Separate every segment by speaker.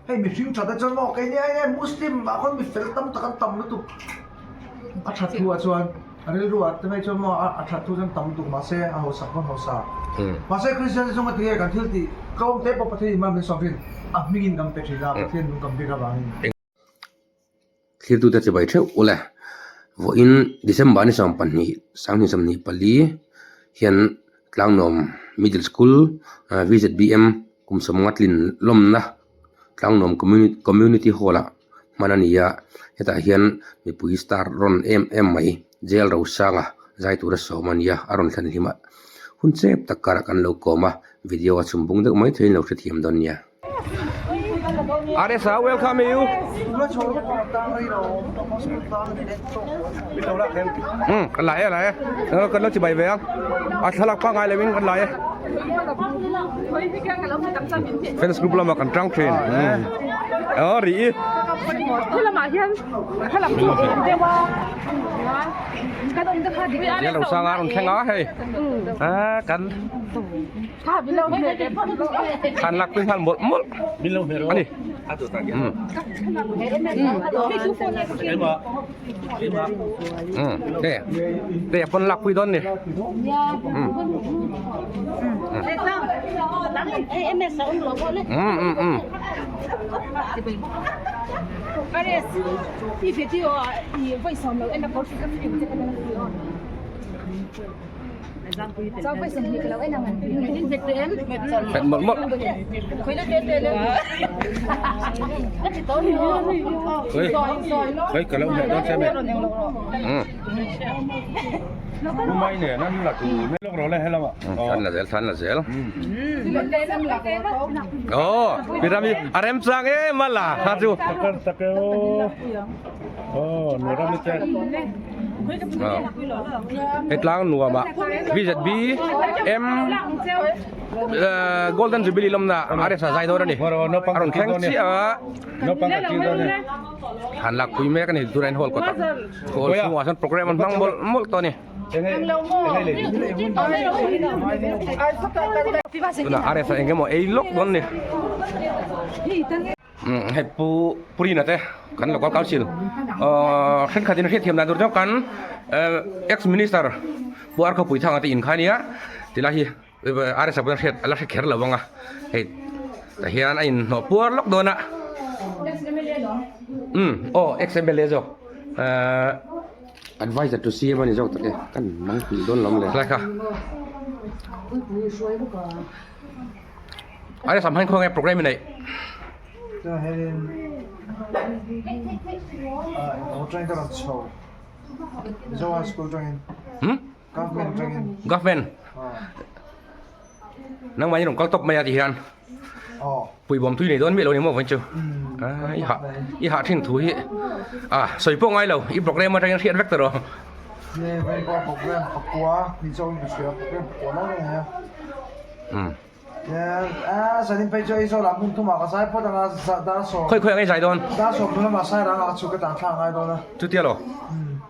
Speaker 1: Hei mihring that te chuan maw keini ai nge Muslim ah khawn mi fel tam tak an tam lutuk a that thu ah chuan a rilru ah te mai chuan maw a that thu chuan tam lutuk mahse a hausak pawn hausa mahse Kristian te chunga tinge kan thil tih tlawm te pawh Pathian in mal min sawm thin a hmingin kan pe thin a Pathian nung kan bik avangin.
Speaker 2: Thlirtute chibai theuh ule. Vawiin December ni 12 2024 hian Tlangnuam Middle School VZBM kum sawmnga tlin lawmna Tlangnuam Community Hall ah hman a ni a, hetah hian mipui star rawn em em mai Jail Rosanga zai tura sawm a ni a, a rawn thlen hlim a hun chep tak karah kan lo kawm a, video a chhum bung deuh mai theihin lo hrethiam dawn nia.
Speaker 3: RSA welcome you. Hmm, kan lai e lai e. Kan lo chibai ve ang. A thlalak pangai lovin kan lai e. Fans group lama kan tang thin. Hmm. Oh, ri i.
Speaker 4: Helamah hian helam chu eng deuh a. Kan awm te kha dik.
Speaker 3: Ye lo sanga rawn thleng a hei. A kan Khan lak pui nghal mawlh mawlh a ni. Um te te pawn lak pui dawn ni. Um um um um. Hmet mawlh mawlh.
Speaker 5: Khoi ka lo hmeh dawn che me.
Speaker 3: Um.
Speaker 5: Lumai nen an la tu me lawk rawh le helama.
Speaker 3: Thlan la zel thlan la zel. Oh, pirami a rem chang em a la kha chu.
Speaker 5: Takar take o. Oh, nuram che.
Speaker 3: He tlang nuam ah VZB M Golden Jubilee lawmna RSA zai dawn a ni. A rawn thleng chiah a. Han lak pui mek a ni tunah hian hall kawtah hall chhungah sawn program an hmang mawlh mawlh tawh a ni. Tunah RSA eng emaw ei lawk dawn a ni. Hei pu Purina te kan local council ahh thenkhat in hriatthiam dan tur chu kan ex minister pu Arka Puithanga te in kha ania tilai hi RSA pawn a hriat a la hre kher lo ang a hei tah hian a inhnawh puar lawk dawn a umm aw ex MLA zawk ahh
Speaker 2: Adviser to CM a ni zawk tak e kan mang hnih dawn lo maw le.
Speaker 3: Lai kha. Ai sam han khawnge program i neih.
Speaker 1: Chuan hianin ah eng atangin ka rawn chho Mizo High School atangin
Speaker 3: Hmm?
Speaker 1: Government atangin
Speaker 3: Government.
Speaker 1: Ah.
Speaker 3: Nangmah in rawn kal tawp mai a ti hian.
Speaker 1: Aw.
Speaker 3: Puibawm tui nei dawn miah lo ni maw vawiin chu. Ah i hah i hah thin thu hi ah sawi pawh ngai lo i program atangin hriat vek ta rawh.
Speaker 1: Nge vawiin pawh program pakua ni zawkin ka hria program pakua lai lai a.
Speaker 3: Hmm.
Speaker 1: Khawi
Speaker 3: khawi ang i zai dawn? Chutia lo.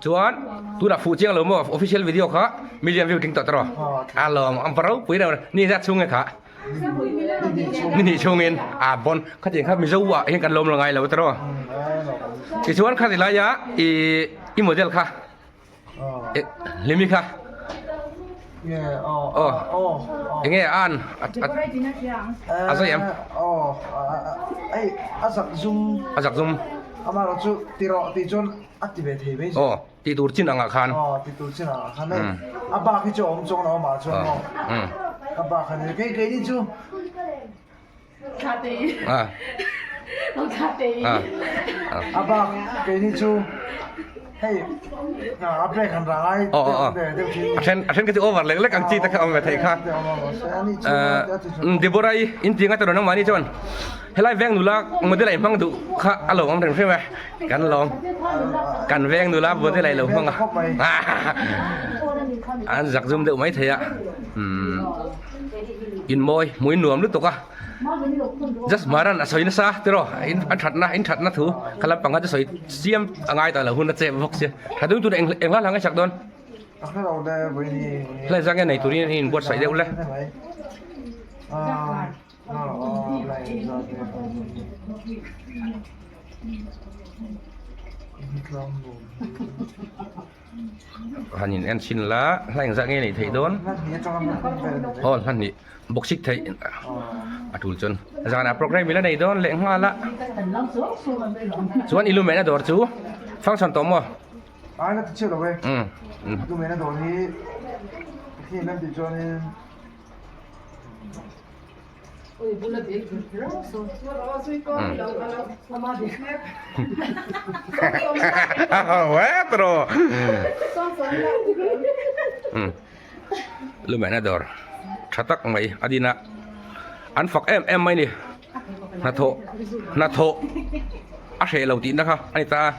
Speaker 3: Chuan tunah fuh chiang lo maw official video kha million view tling tawh ta rawh. A lawm ang va ropui reuh ni zat chhung nge kha. Ni hnih chhungin a bon khatiang kha Mizo ah hian kan lawm lo ngai lo ta rawh. Tichuan khati laia i i model kha Hlimi kha aw enge an a zai em
Speaker 1: a zak zum
Speaker 3: a zak zum
Speaker 1: amarawh chu ti rawh tih chuan a ti ve thei mai
Speaker 3: aw ti tur chin angah khan
Speaker 1: aw ti tur chin angah khan hei a bak hi chu a awm chuang lo amah chuan maw a bak a ni kei keini chu A bak keini chu hei a break han rang ai deuh thin
Speaker 3: a then a then ka chu over lek lek ang chi te kha awm ve thei kha Deborah i in ti nga tawh nangmahni chuan helai veng nula model a inhmang duh kha a lo awm reng hrim e kan lawm kan veng nula model a ilo hmang a an zak zum deuh mai thei a umm. In mawi hmui nuam lutuk a just maran a sawi nasa tiraw in a thatna in thatna thu kha lampang kha chu sawi chiam a ngai tawh lo hun a chep bawk sia tha dun tur eng eng hla hlang a chak dawn hlai zang nge nei turin in buatsaih deuh le. Han in en chhin la hla engzah nge neih theih dawn aw hla hnih bawk sik theih a tul chuan zanah program ila nei dawn leh nghal a chuan i lumehna dawr chu function tawh maw
Speaker 1: Ai la ti chiah lo e lumehna dawr hi hnim em tih chuanin.
Speaker 3: Lumehna dawr tha tak mai a din a an fak em em mai ni hnathawh hnathawh a hreh lo tihna kha a ni ta a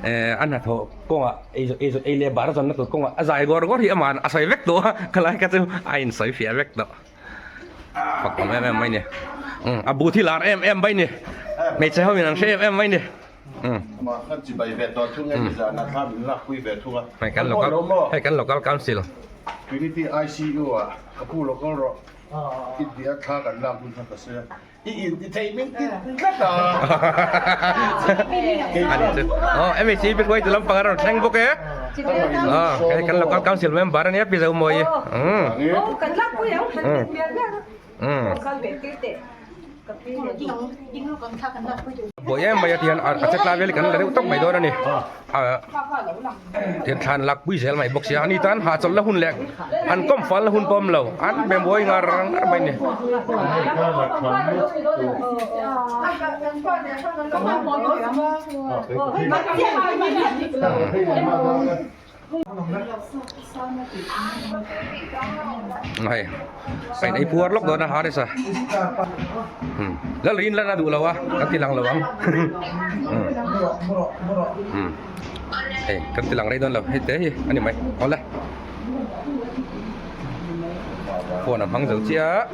Speaker 3: eh a hnathawh kawngah ei ei ei leh bar zawnna tur kawngah a zai gawr gawr hi amah a sawi vek tawh a khalai kha chu a insawi fiah vek tawh. Fak awm em em mai ni. Um a bu thi lar em em mai ni. Hmeichhe ho in an hre em em mai ni. Um.
Speaker 6: Mah khan chi bai ve tawh thung e ni zan a thla min lak pui ve thung a.
Speaker 3: Hei kan local hei kan local council.
Speaker 6: Trinity ICU ah ka pu local rawh. I ti a thla kan lak hun kha ka sawi a. I in ti thei min ti tlat a.
Speaker 3: Ani chu. Oh MEC pi hruai tu lampang a rawn thleng bawk e. Oh hei kan local council member ania pi zo mawi.
Speaker 4: Um. Kan lak pui ang han mial mial.
Speaker 3: Um. Buai em mai a tihian a chetla vel kan la deuh tawp mai dawn a ni. Tihian thlan lak pui zel mai bawk sia ani tan hahchawlh la hun leh an kawm fal la hun pawh a awm lo an be mawi ngar ngar mai a ni. Hei a in ei puar lawk dawn a Haris a Lalrin lan a duh lo a kan ti lang lo ang hei kan ti lang rei dawn lo hei te hi a ni mai awle phone a hmang zo chiah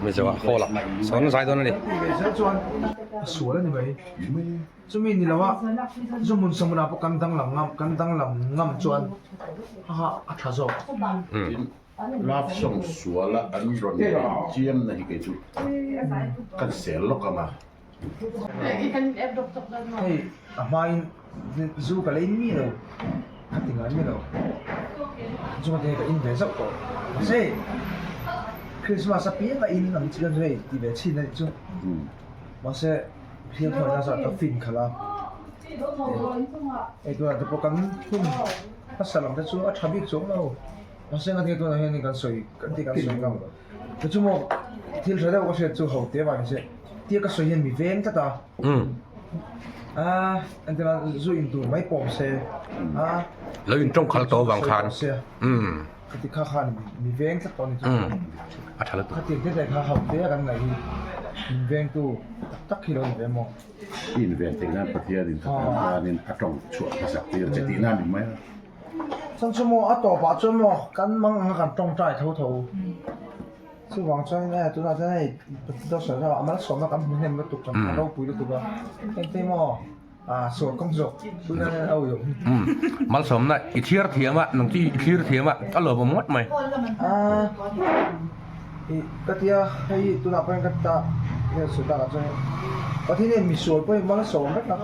Speaker 3: mizo ah hall ah sawn zai dawn a ni.
Speaker 1: Chumi ni loa Zuhmun Samuna pawh kan danglam ngam kan danglam ngam chuan haha a tha zawk.
Speaker 6: Love song suala an rawn neih chiam na hi kei chu kan sel lawk ang a.
Speaker 1: Hei a hmain zu ka lei mi lo ka ti ngai mi lo zu te ka in ve zauh tawh mahse Christmas apiang a in ang chi khan chu hei ti ve chhin a nih chu mahse. Thil thawi nasa ka fin khalh a, hei tunah te pawh kan hun hmasa lam te chu a tha bik chuang lo, mahse engati tunah hian kan sawi kan ti kan sawi ngam chu chu maw thil tha deuh ka hriat chu ho te vang ni se tia ka sawi hian mi veng tlat a, a engtin a zu in tur mai pawm se a
Speaker 3: lo in tawng khalh tawh vang khan
Speaker 1: ka ti kha khan mi veng tlat tawh a ni chu
Speaker 3: a tha lutuk
Speaker 1: khatiang te te kha ho te a kan ngaih hi min vengtu tak tak hi lo ni ve maw
Speaker 6: i in ven theih nan Pathian in kha tan in a tawng chhuah hmasak tir che tih nan ni mai a
Speaker 1: chuan chu maw a tawpah chuan maw kan mang anga kan tawngtai tho tho chuvang chuan e tunah chuan hei Pathian sawi a malsawmna kan hmu hnem lutuk kan ropui lutuk a engtin maw. Ah, sual kawng zawk. Tuna hian a ui awm.
Speaker 3: Um, malsawmna i thlir thiam a, nang chu i thlir thiam a, a lawmawm ngawt mai.
Speaker 1: Ah, i ka tia hei tunah pawh hian ka ta hian sawi takah chuan Pathian hian misual pawh hi malsawm vek a,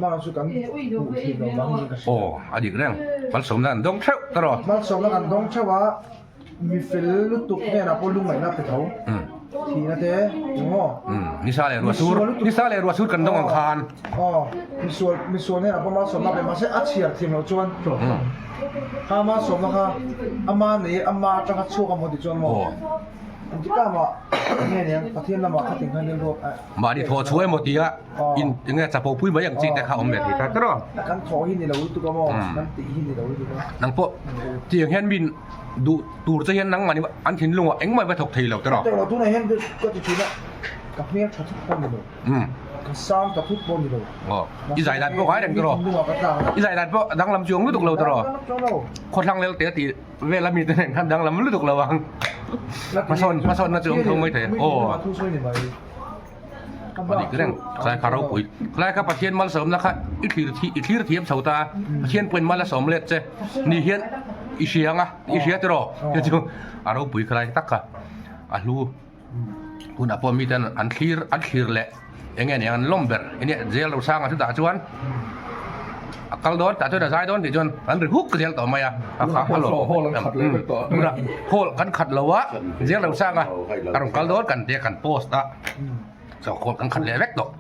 Speaker 1: mahse chu kan hmuh thin lo vang niin ka hria.
Speaker 3: Aw, a dik reng. Malsawmna an dawng theuh ta rawh.
Speaker 1: Malsawmna kan dawng theuh a. Mi fel lutuk hnenah pawh lungngaihna pe tho thihna te eng maw?
Speaker 3: Nisa leh ruah sur, nisa leh ruah sur kan dawng ang khan.
Speaker 1: Aw, misual misual hnenah pawh malsawmna pe mahse a chhiar thiam loh chuan kha malsawmna kha ama nei ama atanga chhuak a maw tih chuan maw? Engtikah mah nge niang Pathian lamah kha ting khan rilru a.
Speaker 3: Mahni thawh chhuah emaw tia in enge chapo pui mai ang chi te kha awm ve thei ta tawh.
Speaker 1: Kan thawh hi ni lo lutuk a maw? Kan tih hi ni lo lutuk a.
Speaker 3: Nang pawh tiang hian min duh tur che hian nangmah ni an thinlungah engmah va thawk thei lo tawh.
Speaker 1: Tawh lo tunah hian ka ti thin a ka hmel tha thut pawh ni lo. Ka sang ta thut pawh ni lo.
Speaker 3: Aw i zai dan pawh ngai reng tawh. I zai dan pawh danglam chuang lutuk lo tawh. Khawthlang lel te a tih vel a mi te nen khan danglam lutuk lo ang. Hmasawn hmasawnna chu awm tho mai thei. Aw. A dik reng khalai kha ropui khalai kha Pathian malsawmna kha i thlir i thlir thiam chho ta Pathian pawhin mal a sawm let che ni hian i hria ang a i hria tiraw chu chu a ropui khalai tak kha a hlu. Tunah pawh miten an thlir an thlir leh eng nge nia an lawm ber eng nge jail rosanga chutah chuan a kal dawn tah chuan a zai dawn tih chuan an ri huk zel tawh mai a a kha a lawm
Speaker 5: hall an khat leh vek tawh
Speaker 3: tunah hall kan khat lo a jail rosanga a rawn kal dawn kan tia kan post a so hall kan khat leh vek tawh.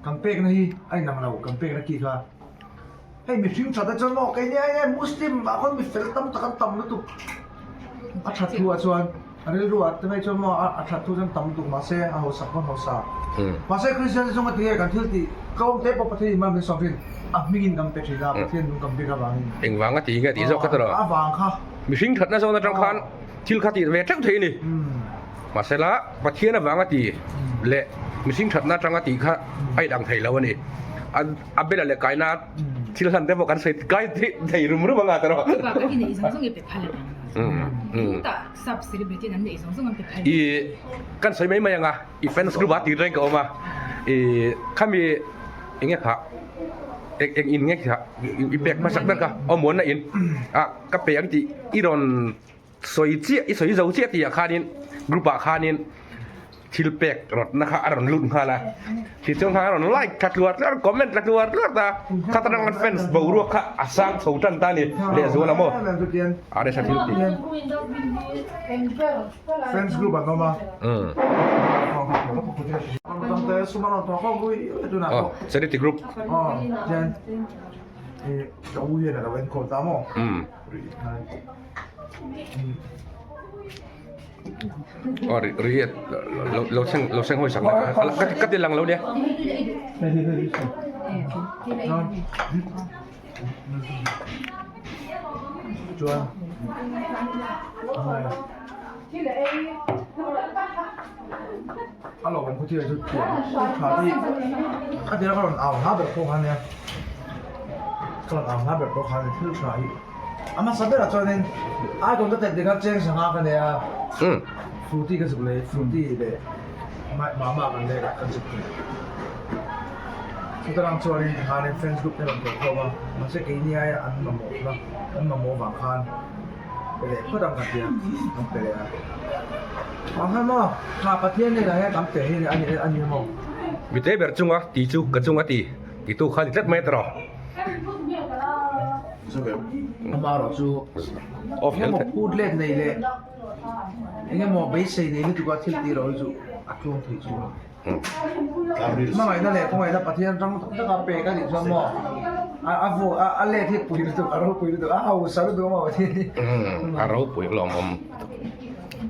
Speaker 1: Kan pekna hi a inang lo kan pekna ki kha. Hei mihring that a chuan maw keini ai nge Muslim ah khawn mi fel tam tak an tam lutuk a that thu ah chuan a rilru ah te mai chuan maw a that thu chuan tam lutuk mahse a hausak pawn hausa mahse Christian te chunga tinge kan thil tih tlawm te pawh Pathian in mal min sawm thin a hming in kan pe thin a Pathian nung kan bik avangin
Speaker 3: Engvanga tih nge tih zawk kha tawh
Speaker 1: a vang kha
Speaker 3: mihring thatna zawn atang khan thil kha tih ve teuh thei a ni mahsela Pathian avanga tih leh mihring thatna atanga tih kha a inang thei lo a ni. A bela leh kaina thil hlan te pawh kan sawi kai thei rum rum anga tawh.
Speaker 7: Chubakah i neih zawng zawng i pe phal ang. Chutah sub celebrity an neih zawng zawng an pe phal.
Speaker 3: I kan sawi mai mai anga i fans group ah tih reng ka awm a. I khami enge kha eng eng in nge kha i pek hmasak ber kha aw muanna in a ka pe ang tih i rawn Sawi chiah, i sawi zo chiah tihah khanin group ah khanin thil pek rawtna kha a rawn lut nghal a, tichuan khan a rawn like tha tluar tluar, comment tha tluar tluar ta, kha ta rang fans boruak kha a sang chho tan ta a ni lehzual a maw? A resa thil tih.
Speaker 1: Fans group an awm a.
Speaker 3: Aw, charity group. Aw ri ri hi lo lo thleng lo thleng hawi sak la ka ti lang lo nia.
Speaker 1: Chuan a lo awm khaw thil chu tha hi a tira ka rawn au hna ber pawh kha nia ka rawn au hna ber pawh kha thil tha hi. A hmasa berah chuanin icon ka tep ding a cheng sangha ka nei a, Frooti ka zuk leh Frooti leh Mama kan lek a kan zuk thei. Chuta lang chuanin tikhanin fans group te rawn thawh khawm a, mahse keini aia an mamawh na an mamawh vang khan pe leh phawt ang kan ti a, an pe leh a. Mahse maw tha Pathian hnenah hian kan pe hi a ni maw?
Speaker 3: Mite ber chunga ti chu ka chunga ti titu kha ni tlat mai tawh.
Speaker 1: Amaherawh chu engemaw phut let nei leh engemaw beisei nei lutuk a thil tih erawh hi chu a tluang thei chu a hmangaihna leh khawngaihna Pathian ram tak taka pek a nih chuan maw a vu a let hi pui lutuk a ropui lutuk a hausa lutuk a maw Pathian hi
Speaker 3: a ropui lawmawm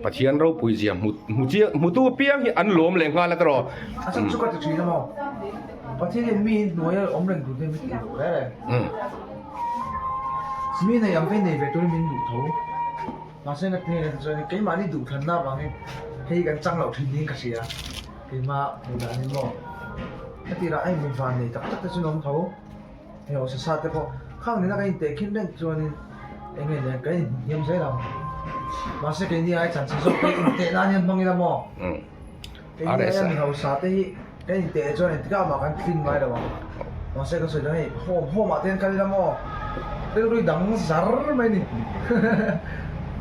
Speaker 3: Pathian ropui zia hmu hmu chiang hmutu apiang hi an lawm leh nghal a tawh
Speaker 1: a chhan chu ka ti thin a maw Pathian hian mi hnuaia awm reng tur te min tih loh reng reng. Mi nei ang te nei ve turin min duh tho. Mahse na hnen ah chuan keimahni duhthlanna avangin hei kan chang loh thin niin ka hria. Keimah hmuh danin maw. Heti rah hei mi van nei tak tak te chu an awm tho. Hei aw sasa te pawh khang nena kan inteh khin reng chuanin eng nge nen kan inhniam zel ang. Mahse keini ai chanchin zawk te inteh nan hian hmang ila maw. Keini aia mi hausa te hi kan inteh chuan engtikah mah kan tlin ngai lo ang. Mahse ka sawi chuan hei home home ah te hian kal ila maw rilru hi dang zar mai ni.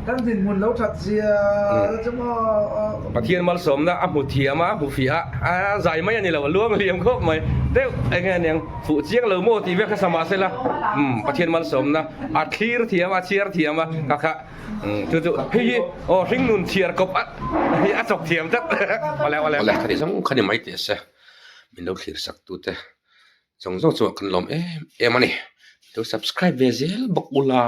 Speaker 1: Kan dinhmun lo that zia chu maw.
Speaker 3: Pathian malsawmna a hmu thiam a, a hmu fiah a, a zai mai a ni lo, a luang liam khawp mai. Deuh eng nge aniang fuh chiang lo maw tih vek kha sa mahse la, umm Pathian malsawmna a thlir thiam a, a chhiar thiam a, ka kha. Chu chu hei hi aw hringnun chhiar kawp a hi a chawk thiam tlat awle awle.
Speaker 2: Awle khati zawng kha ni mai teh se min lo thlir sak tu te zawng zawng chuan kan lawm em em a ni lo subscribe ve zel bawk ula.